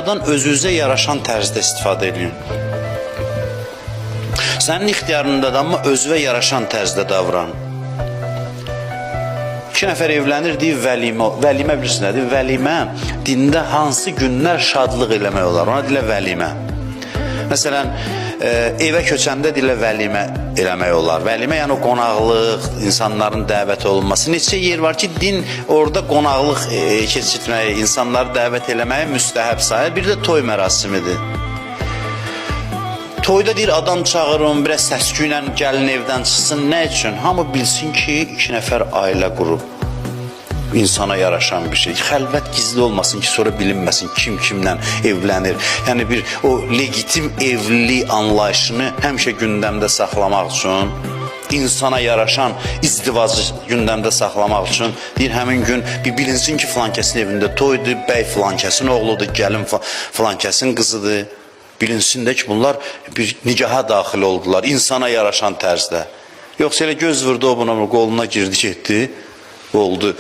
Dünyadan özünüzə yaraşan tərzdə istifadə eləyin. Sənin ixtiyarındadır, amma özünə yaraşan tərzdə davran. İki nəfər evlənir, deyir vəlimə. Vəlimə bilirsin nədir? Vəlimə dində hansı günlər şadlıq eləmək olar? Ona deyirlər vəlimə. Məsələn, evə köçəndə deyirlər vəlimə eləmək olar. Vəlimə yəni o qonaqlıq, insanların dəvət olunması. Neçə yer var ki, din orada qonaqlıq keçirtməyi, insanları dəvət eləməyi müstəhəb sayır. Bir də toy mərasimidir. Toyda deyir adam çağırın, biraz səs-küylə gəlin evdən çıxsın. Nə üçün? Hamı bilsin ki, iki nəfər ailə qurub. İnsana yaraşan bir şey. Xəlvət gizli olmasın ki, sonra bilinməsin kim kimlə evlənir. Yəni bir o legitim evlilik anlayışını həmişə gündəmdə saxlamaq üçün insana yaraşan izdivacı gündəmdə saxlamaq üçün deyir həmin gün bir bilinsin ki, filankəsin evində toydur, bəy filankəsin oğludur, gəlin filankəsin qızıdır. Bilinsin də ki, bunlar bir nikaha daxil oldular insana yaraşan tərzdə. Yoxsa elə göz vurdu o buna, qoluna girdi, getdi, oldu.